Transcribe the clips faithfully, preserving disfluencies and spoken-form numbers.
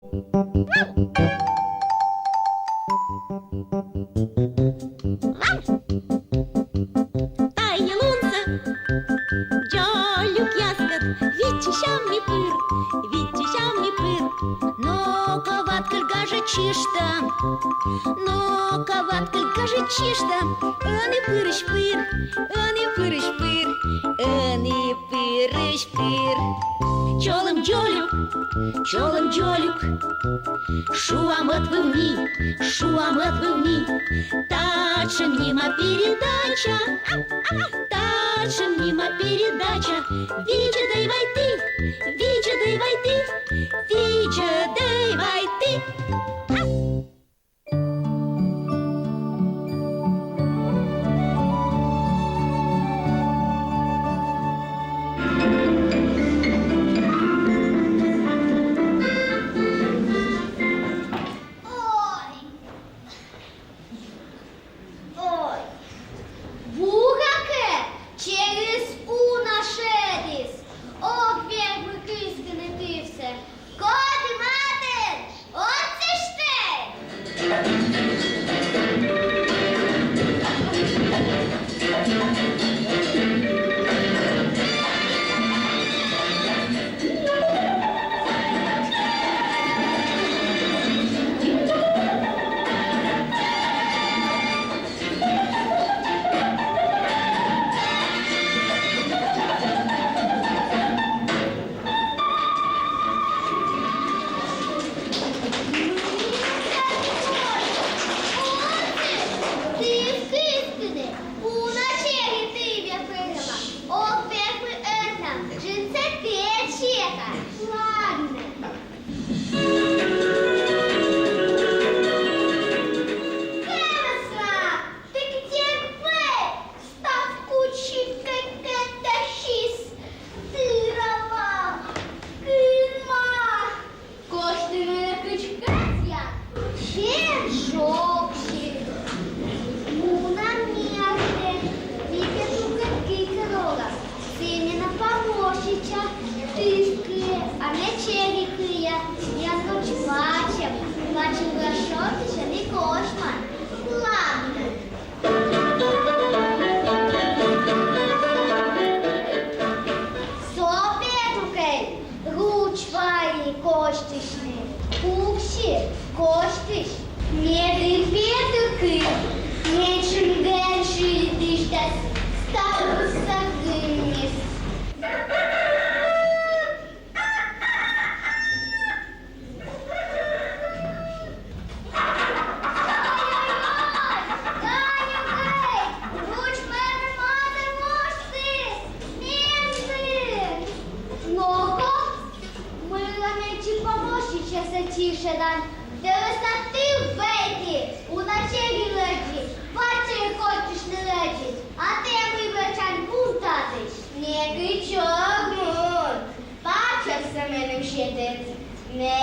Тайӧ лунсӧ дзолюкъяскӧд виччысям ми пыр, виччысям ми пыр. Но-ко, ваткыль, гажӧдчышта, но-ко, ваткыль, гажӧдчышта, ӧні пырысь пыр, ӧні пырысь пыр, ӧні пырысь пыр. Чолӧм дзолюк, чолӧм дзолюк, шуам ӧтвыв ни, шуам ӧтвыв ни. Татшӧм нима передача, татшӧм нима передача. Видзӧдӧй вай ті, видзӧдӧй вай ті, видзӧдӧй вай ті. Ой, бура кӧ, через уна шедіс, ог вермы кыскыны тывсӧ. Коді матын, отсыштӧй! Уна чери тывйӧ пырӧма, ог вермы ӧтнам, джынсӧ петь сиӧма. Ладнӧ. Кӧмӧсра, тэ кытӧн вӧй? Став кучикӧй кӧтасис, тыра ва, кынма. Кошты менӧ кыдзкӧ, я, сійӧн шогсис. Мунам ньӧжйӧ, Витя тукӧд кыдзкӧ рӧдӧ. Сійӧ менам помощница, тыв кыӧ, а ме чери кыя, я ночь пачӧм, пачӧм вылас шонтысьӧн и косьман. Ладнӧ. Со, петукӧй, руч вайны косьтысьны. Пуксьы, косьтысь. Медым, петукӧй, нечӧм гӧн шыдыштас, ставыс сӧвмис. Но-ко, мыйла медся помощницасӧ тышкӧдан? Тэ вӧсна тыв вӧйті, уна чери лэдзи, пачӧ кольччыны лэдзи, а тэ мый вӧчан, бунтадысь? Некыдз ог мун. Пачӧмсӧ меным сетіс, ме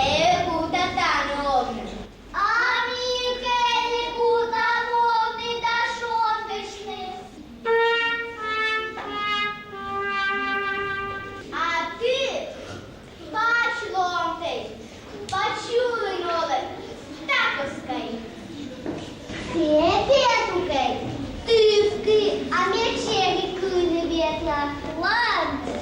кута тані овны. А ми кӧні кутам овны да шонтысьны. А ті пач ломтӧй, пач юлін олӧй, да кӧсъяй. Тэ, петукӧй, тыв кы, а ме чери кыны ветла. Ладнӧ.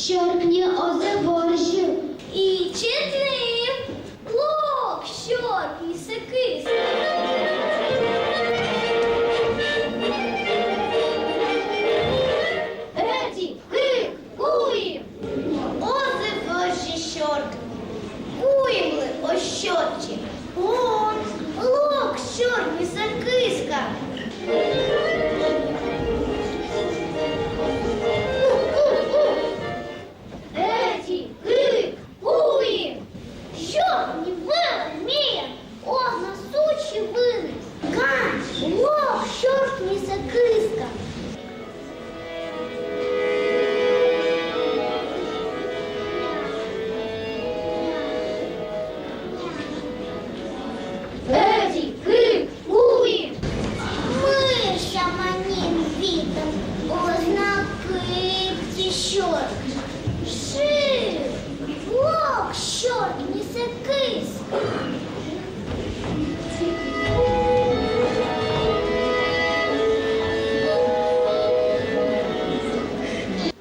Сёркни, оз-ӧ вожы. Ичӧтным. Лок сёркнисӧ кыскӧ. Ӧти, кык, куим. Оз-ӧ вожы сёркни. Куимлы оз сёрччы. Он, лок сёркнисӧ кыскӧ. Ӧти, кык, куим. Сёркни вӧлӧм миян, оз на сутчы выныс. Кань, лок сёркнисӧ кыскӧ. Ӧти, кык, куим. Мый сяма нин витӧм, оз на кыпті сёркны. Шыр, лок сёркнисӧ кыскӧ.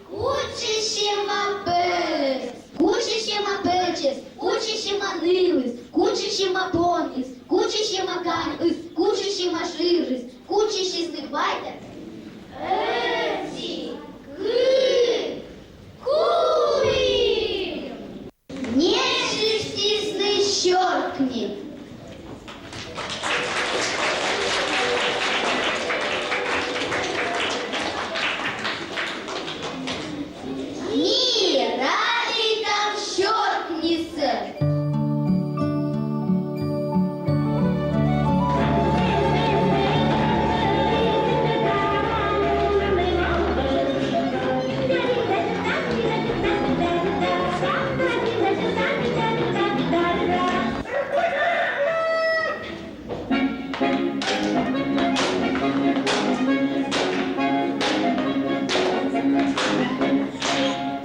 Кутшӧм сяма пӧльӧс, кутшӧм сяма пӧчӧс, кутшӧм сяма нылыс, кутшӧм сяма понйыс, кутшӧм сяма каньыс, кутшӧм сяма шырыс, кутшӧм сісны квайтӧ. Ӧти, кык, куим. Нешӧдз сісны сёркны. Ми радейтам сёркнисӧ.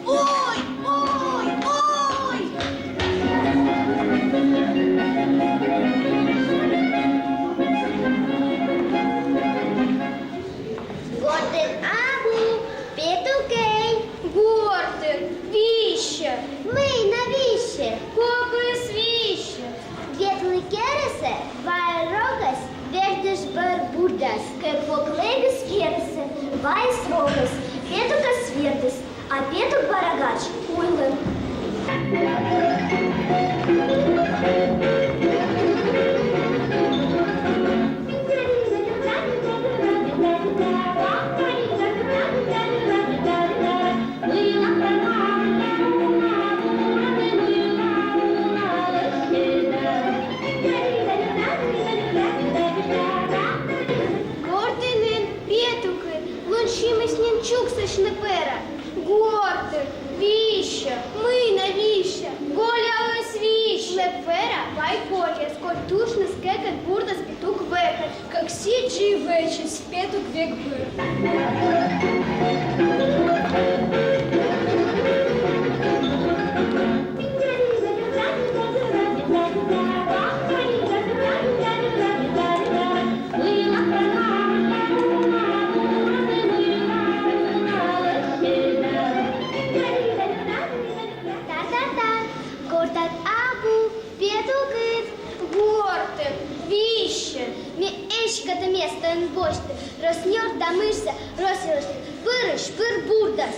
Ой, ой, ой! Гортын абу, петукӧй. Гортын висьӧ. Мый на висьӧ? Кокыс висьӧ. Ветлы керӧсӧ, вай рогӧс, вердыш бӧр бурдас. Кӧ поклӧгыс керӧсӧ, вайис рогӧс, петукӧс вердіс, а петук бара гач уйлӧ. Гортын нин петукыд, лун синмысь нин чуксьӧ нӧ пӧра. Гортын висьӧ. Мый на висьӧ? Голявӧсь висьӧ. Нӧ пӧра вай кольӧ, коль тушнас кӧкӧд бурдас петук вӧкӧ. Кык сідзи вӧчис петук век бӧр. Та-та-та, гортад абу петукыд. Гортын висьӧ. Ме эськӧ тайӧ местаын босьті. Рос нёр да мышсӧ рос йылыштны. Пырысь-пыр бурдас.